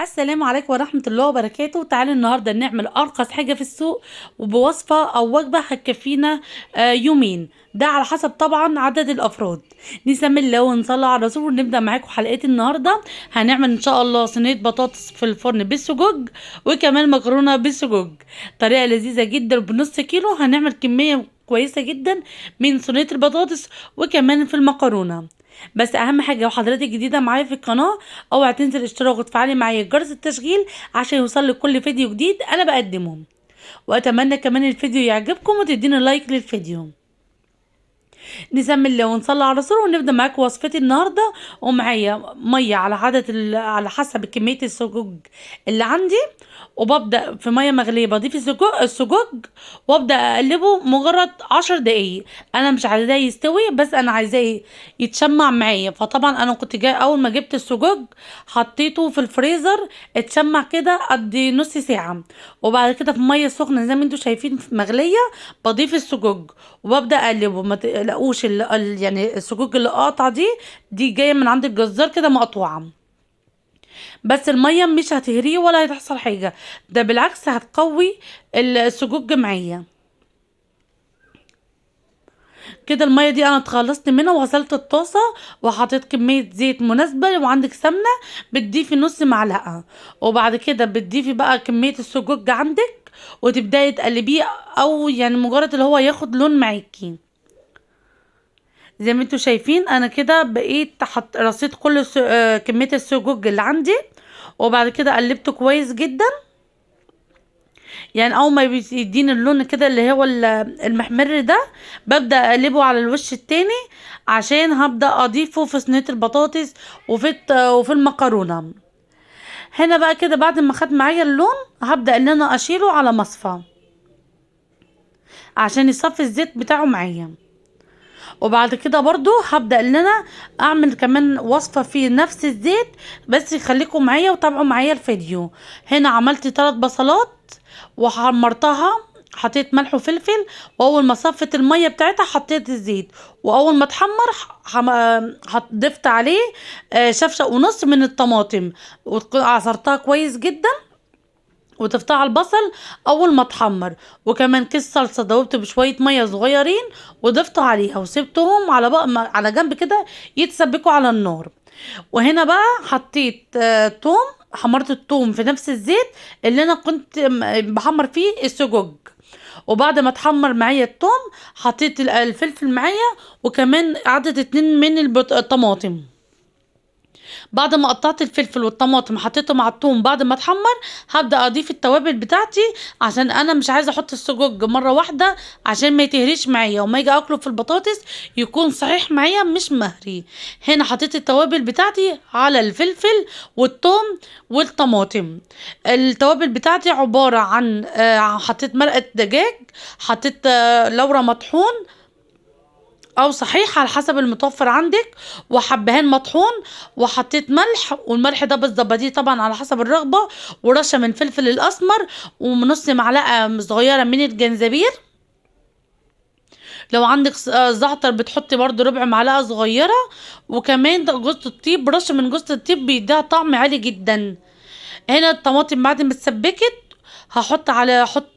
السلام عليكم ورحمة الله وبركاته. تعالوا النهاردة نعمل أرخص حاجة في السوق وبوصفة أو وجبة هتكفينا يومين، ده على حسب طبعا عدد الأفراد. نسمي الله ونصلي على الرسول ونبدأ معاكم حلقة النهاردة. هنعمل إن شاء الله صينية بطاطس في الفرن بالسجق وكمان مكرونة بالسجق، طريقة لذيذة جدا. بنص كيلو هنعمل كمية كويسة جدا من صينية البطاطس وكمان في المكرونة. بس اهم حاجة لو حضرتك جديدة معايا في القناة اوعي تنسي الاشتراك وتفعلي معايا جرس التشغيل عشان يوصلك كل فيديو جديد انا بقدمه، واتمنى كمان الفيديو يعجبكم وتديني لايك للفيديو. نسمي الله ونصلي على الرسول ونبدا معاكم وصفتي النهارده. ومعايا مية على عدد على حسب كمية السجق اللي عندي، وببدا في مية مغليه بضيف السجق وابدا اقلبه مجرد 10 دقايق. انا مش عايزاه يستوي، بس انا عايزاه يتشمع معايا. فطبعا انا كنت جاي اول ما جبت السجق حطيته في الفريزر اتشمع كده قد نص ساعة، وبعد كده في مية سخنة زي ما انتم شايفين مغليه بضيف السجق وببدا اقلبه. ما تقلقوش، يعني السجق اللي قاطعه دي جاية من عند الجزار كده مقطوعة، بس المية مش هتهريه ولا هتحصل حاجة، ده بالعكس هتقوي السجق معايا كده. المية دي انا اتخلصت منها وغسلت الطاسه وحطيت كمية زيت مناسبة. وعندك سمنه بتضيفي نص معلقه، وبعد كده بتضيفي بقى كمية السجق عندك وتبداي تقلبيه، او يعني مجرد اللي هو ياخد لون معاكي. زي ما انتوا شايفين انا كده بقيت رصيت كل كمية السجق اللي عندي، وبعد كده قلبته كويس جدا. يعني اول ما بيديني اللون كده اللي هو المحمر ده ببدا اقلبه على الوش التاني عشان هبدا اضيفه في صينية البطاطس وفي المكرونه. هنا بقى كده بعد ما خد معايا اللون هبدا ان انا اشيله على مصفى عشان يصفي الزيت بتاعه معايا. وبعد كده برضو هبدأ ان انا اعمل كمان وصفة في نفس الزيت، بس خليكم معايا وتابعوا معايا الفيديو. هنا عملت 3 بصلات وحمرتها، حطيت ملح وفلفل، واول ما صفت المية بتاعتها حطيت الزيت، واول ما اتحمر ضفت عليه شفشق ونص من الطماطم وعصرتها كويس جدا وضفتها على البصل اول ما اتحمر. وكمان كيس صلصه دوبته بشوية مية صغيرين وضفته عليها وسبتهم على جنب كده يتسبكوا على النار. وهنا بقى حطيت توم، حمرت التوم في نفس الزيت اللي انا كنت بحمر فيه السجق. وبعد ما اتحمر معايا التوم حطيت الفلفل معايا، وكمان عدد 2 من الطماطم. بعد ما قطعت الفلفل والطماطم حطيته مع الثوم بعد ما اتحمر هبدا اضيف التوابل بتاعتي، عشان انا مش عايزه احط السجق مرة واحدة عشان ما يتهريش معايا وما يجي اكله في البطاطس يكون صحيح معايا مش مهري. هنا حطيت التوابل بتاعتي على الفلفل والثوم والطماطم. التوابل بتاعتي عبارة عن حطيت مرقه دجاج، حطيت لورا مطحون او صحيح على حسب المتوفر عندك، وحبهان مطحون، وحطيت ملح، والملح ده بتظبطيه طبعا على حسب الرغبة، ورشه من فلفل الاسمر، ونص معلقه صغيرة من الجنزبيل. لو عندك زعتر بتحطي برضو ربع معلقه صغيرة، وكمان جوز الطيب، رشه من جوز الطيب بيديها طعم عالي جدا. هنا الطماطم بعد ما اتسبكت هحط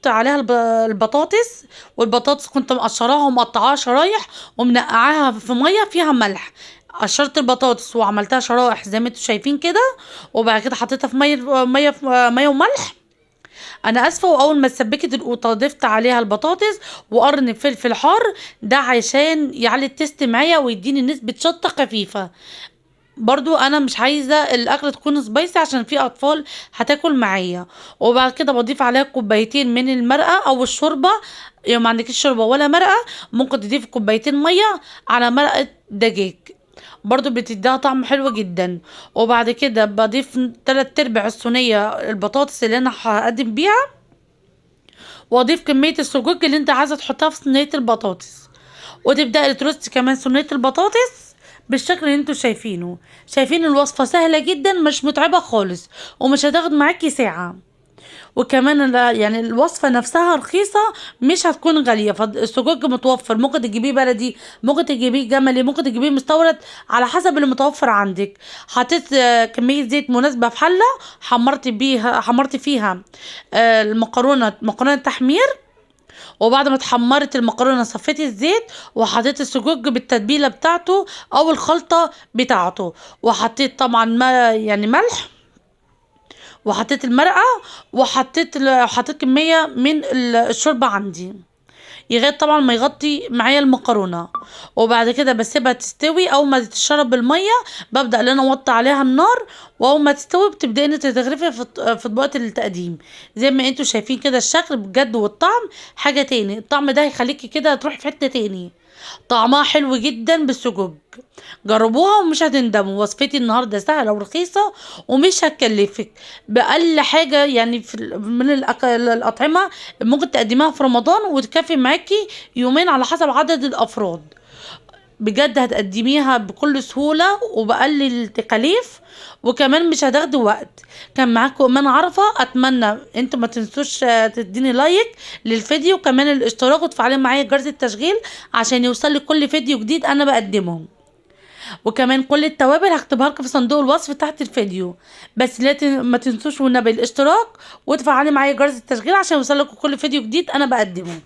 عليها البطاطس، والبطاطس كنت مقشراها ومقطعاها شرايح ومنقعاها في مية فيها ملح. قشرت البطاطس وعملتها شرائح زي ما انتوا شايفين كده، وبعد كده حطيتها في مية وملح، انا اسفه. واول ما اتسبكت القوطه ضفت عليها البطاطس وقرن فلفل حار، ده عشان يعلي التست معايا ويديني نسبه شطه خفيفة. برضو انا مش عايزه الاكلة تكون سبايسي عشان في اطفال هتاكل معايا. وبعد كده بضيف عليها كوبايتين من المرقه او الشوربة، لو ما عندكيش شوربة ولا مرقه ممكن تضيف كوبايتين مية على مرقه دجاج، برضو بتديها طعم حلو جدا. وبعد كده بضيف 3/4 الصينية البطاطس اللي انا هقدم بيها، واضيف كمية السجق اللي انت عايزه تحطها في صينية البطاطس، وتبداي ترصي كمان صينية البطاطس بالشكل اللي انتوا شايفينه. شايفين الوصفة سهلة جدا، مش متعبة خالص، ومش هتاخد معاكي ساعة. وكمان يعني الوصفة نفسها رخيصة، مش هتكون غالية. فالسجق متوفر، ممكن تجيبيه بلدي، ممكن تجيبيه جملي، ممكن تجيبيه مستورد، على حسب اللي متوفر عندك. حطيت كمية زيت مناسبة في حلة، حمرت فيها المقرونة، مقرونة تحمير. وبعد ما اتحمرت المقرونة صفيت الزيت وحطيت السجق بالتتبيلة بتاعته او الخلطة بتاعته، وحطيت طبعا ما يعني ملح، وحطيت المرقة، وحطيت حطيت كمية من الشوربة عندي يغطي طبعا ما يغطي معايا المكرونة. وبعد كده بسيبها تستوي، اول ما تتشرب بالمية ببدأ ان انا اوطي عليها النار، واول ما تستوي بتبدأي ان انت تغرفي في اطباق التقديم. زي ما انتوا شايفين كده الشكل بجد والطعم حاجة تاني. الطعم ده هيخليكي كده تروحي في حتة تاني، طعمها حلو جدا بالسجق. جربوها ومش هتندموا. وصفتي النهارده سهلة ورخيصه ومش هتكلفك باقل حاجة، يعني من الاطعمة ممكن تقدميها في رمضان وتكفي معاكي يومين على حسب عدد الافراد. بجد هتقدميها بكل سهولة وباقل التكاليف، وكمان مش هتاخدي وقت. كان معاكم ايمان عرفه، اتمنى انتوا ما تنسوش تديني لايك للفيديو، وكمان الاشتراك، وتفعلي معايا جرس التشغيل عشان يوصلك كل فيديو جديد انا بقدمه. وكمان كل التوابل هكتبها لكم في صندوق الوصف تحت الفيديو، بس لا ما تنسوش والنبي الاشتراك وتفعلي معايا جرس التشغيل عشان يوصلكم كل فيديو جديد انا بقدمه.